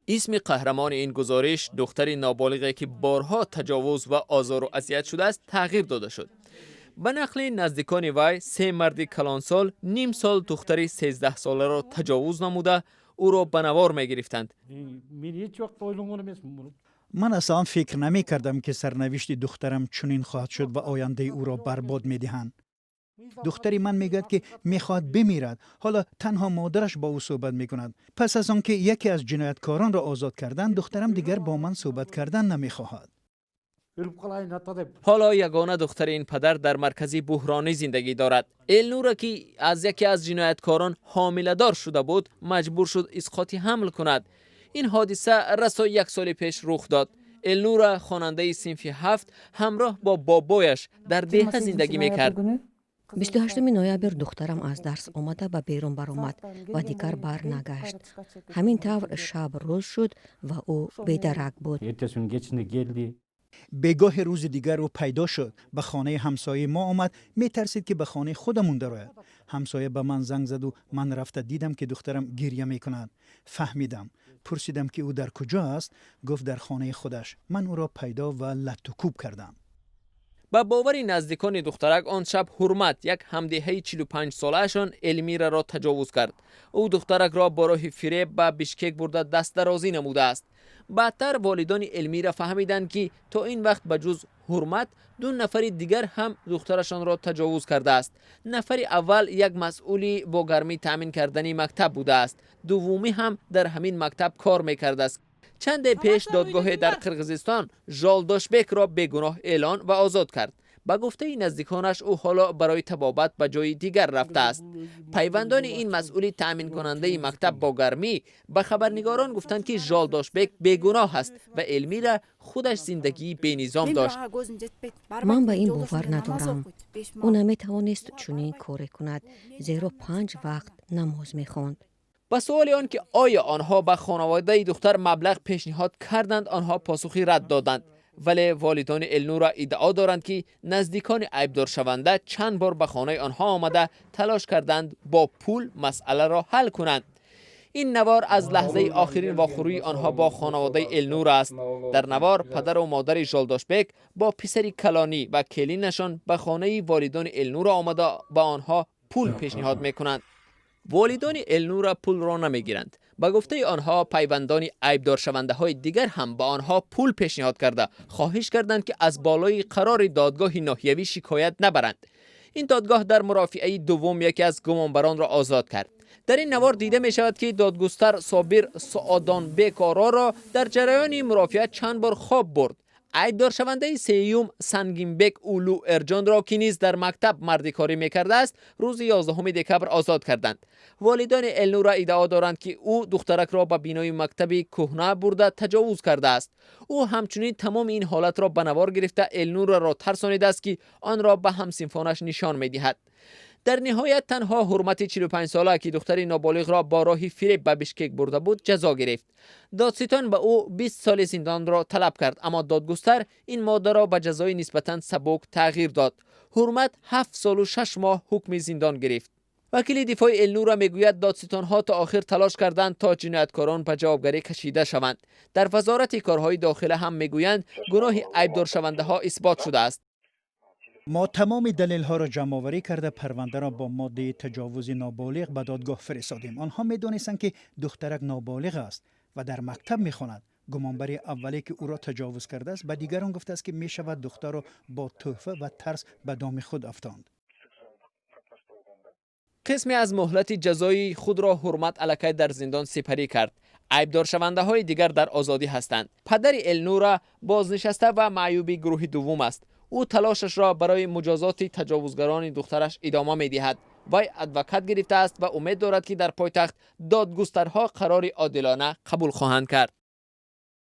Исми қаҳрамони ин гузориш, духтари ноболиғе ки борҳо таҷовуз ва озору азият шудааст, тағйир дода шуд. Ба нақли наздикони вай, се марди калонсол ним сол духтари 13-соларо таҷовуз намуда, ӯро ба навор мегирифтанд. Ман аслан фикр намекардам, ки сарнавишти духтарам чунин хоҳад шуд ва ояндаи ӯро барбод медиҳанд. Духтари ман мегӯяд, ки мехоҳад бимирад. Ҳоло танҳо модараш бо ӯ суҳбат мекунад. Пас аз он ки яке аз ҷинояткоронро озод карданд, духтарам дигар бо ман суҳбат кардан намехоҳад. Ҳоло ягона духтари ин падар дар маркази буҳронӣ зиндагӣ дорад. Элнура, ки аз яке аз ҷинояткорон ҳомиладор шуда буд, маҷбур шуд исқоти ҳамл кунад. Ин ҳодиса расо як соли пеш рух дод. Элнура, хонандаи синфи ҳафт, ҳамроҳ бо бобояш дар деҳа зиндагӣ мекард. 28 ноябр духтарам аз дарс омада, ба берун баромад ва дигар барнагашт. Ҳамин тавр шаб рӯз шуд ва ӯ бедарак буд. Бегоҳи рӯзи дигар ӯ пайдо шуд, ба хонаи ҳамсояи мо омад. Метарсид, ки ба хонаи худамон дарояд. Ҳамсоя ба ман занг заду ман рафта дидам, ки духтарам гиря мекунад. Фаҳмидам. Пурсидам, ки ӯ дар куҷо аст. Гуфт, дар хонаи худаш. Ман ӯро пайдо ва латтукӯб кардам. Ба бовари наздикони духтарак, он шаб Ҳурмат, як ҳамдеҳаи 45-солаашон, Элмираро таҷовуз кард. Ӯ духтаракро бо роҳи фиреб ба Бишкек бурда, дастдарозӣ намудааст. Баъдтар волидони Элмира фаҳмиданд, ки то ин вақт ба ҷуз Ҳурмат ду нафари дигар ҳам духтарашонро таҷовуз кардааст. Нафари аввал як масъули бо гармӣ таъмин кардани мактаб будааст, дуввумӣ ҳам дар ҳамин мактаб кор мекардааст. Чанде пеш додгоҳе дар Қирғизистон Жолдошбекро бегуноҳ эълон ва озод кард. Ба гуфтаи наздиконаш, ӯ ҳоло барои табобат ба ҷои дигар рафтааст. Пайвандони ин масъули таъминкунандаи мактаб бо гармӣ ба хабарнигорон гуфтанд, ки Жолдошбек бегуноҳ аст ва Элмира худаш зиндагии бенизом дошт. Ман ба ин бовар надорам. Ӯ наметавонист чунин коре кунад, зеро панҷ вақт намоз мехонд. Ба суоли он ки оё онҳо ба хонаводаи духтар маблағ пешниҳод карданд, онҳо посухи рад доданд. Вале волидони Элнура иддао доранд, ки наздикони айбдоршаванда чанд бор ба хонаи онҳо омада, талош карданд бо пул масъаларо ҳал кунанд. Ин навор аз лаҳзаи охирин вохӯрии онҳо бо хонаводаи Элнура аст. Дар навор падару модари Жолдошбек бо писари калонӣ ва келинашон ба хонаи волидони Элнура омада, ба онҳо пул пешниҳод мекунанд. Волидони Элнура пулро намегиранд. Ба гуфтаи онҳо, пайвандони айбдоршавандаҳои дигар ҳам ба онҳо пул пешниҳод карда, хоҳиш карданд, ки аз болои қарори додгоҳи ноҳиявӣ шикоят набаранд. Ин додгоҳ дар мурофиаи дуввум яке аз гумонбаронро озод кард. Дар ин навор дида мешавад, ки додгустар Собир Соодонбекороро дар ҷараёни мурофиа чанд бор хоб бурд. Айбдоршавандаи сеюм, Сангинбек Улу Эрҷонро, ки низ дар мактаб мардикорӣ мекардааст, рӯзи 11 декабр озод карданд. Волидони Элнура иддао доранд, ки ӯ духтаракро ба бинои мактаби кӯҳна бурда, таҷовуз кардааст. Ӯ ҳамчунин тамоми ин ҳолатро ба навор гирифта, Элнураро тарсонидааст, ки онро ба ҳамсинфонаш нишон медиҳад. Дар ниҳоят танҳо Ҳурмати 45-сола, ки духтари ноболиғро бо роҳи фиреб ба Бишкек бурда буд, ҷазо гирифт. Додситон ба ӯ 20 соли зиндонро талаб кард, аммо додгустар ин моддаро ба ҷазои нисбатан сабук тағйир дод. Ҳурмат 7 солу 6 моҳ ҳукми зиндон гирифт. Вакили дифои Элнура мегӯяд, додситонҳо то охир талош карданд, то ҷинояткорон ба ҷавобгарӣ кашида шаванд. Дар Вазорати корҳои дохила ҳам мегӯянд, гуноҳи айбдоршавандаҳо исбот шудааст. Мо тамоми далелҳоро ҷамъоварӣ карда, парвандаро бо моддаи таҷовузи ноболиғ ба додгоҳ фиристодем. Онҳо медонистанд, ки духтарак ноболиғ аст ва дар мактаб мехонад. Гумонбари аввале, ки ӯро таҷовуз кардааст, ба дигарон гуфтааст, ки мешавад духтарро бо тӯҳфа ва тарс ба доми худ афтонд. Қисме аз муҳлати ҷазои худро Ҳурмат аллакай дар зиндон сипарӣ кард. Айбдоршавандаҳои дигар дар озодӣ ҳастанд. Падари Элнура бознишаста ва маъюби гурӯҳи дуввум аст. Ӯ талошашро барои муҷозоти таҷовузгарони духтараш идома медиҳад. Вай адвокат гирифтааст ва умед дорад, ки дар пойтахт додгустарҳо қарори одилона қабул хоҳанд кард.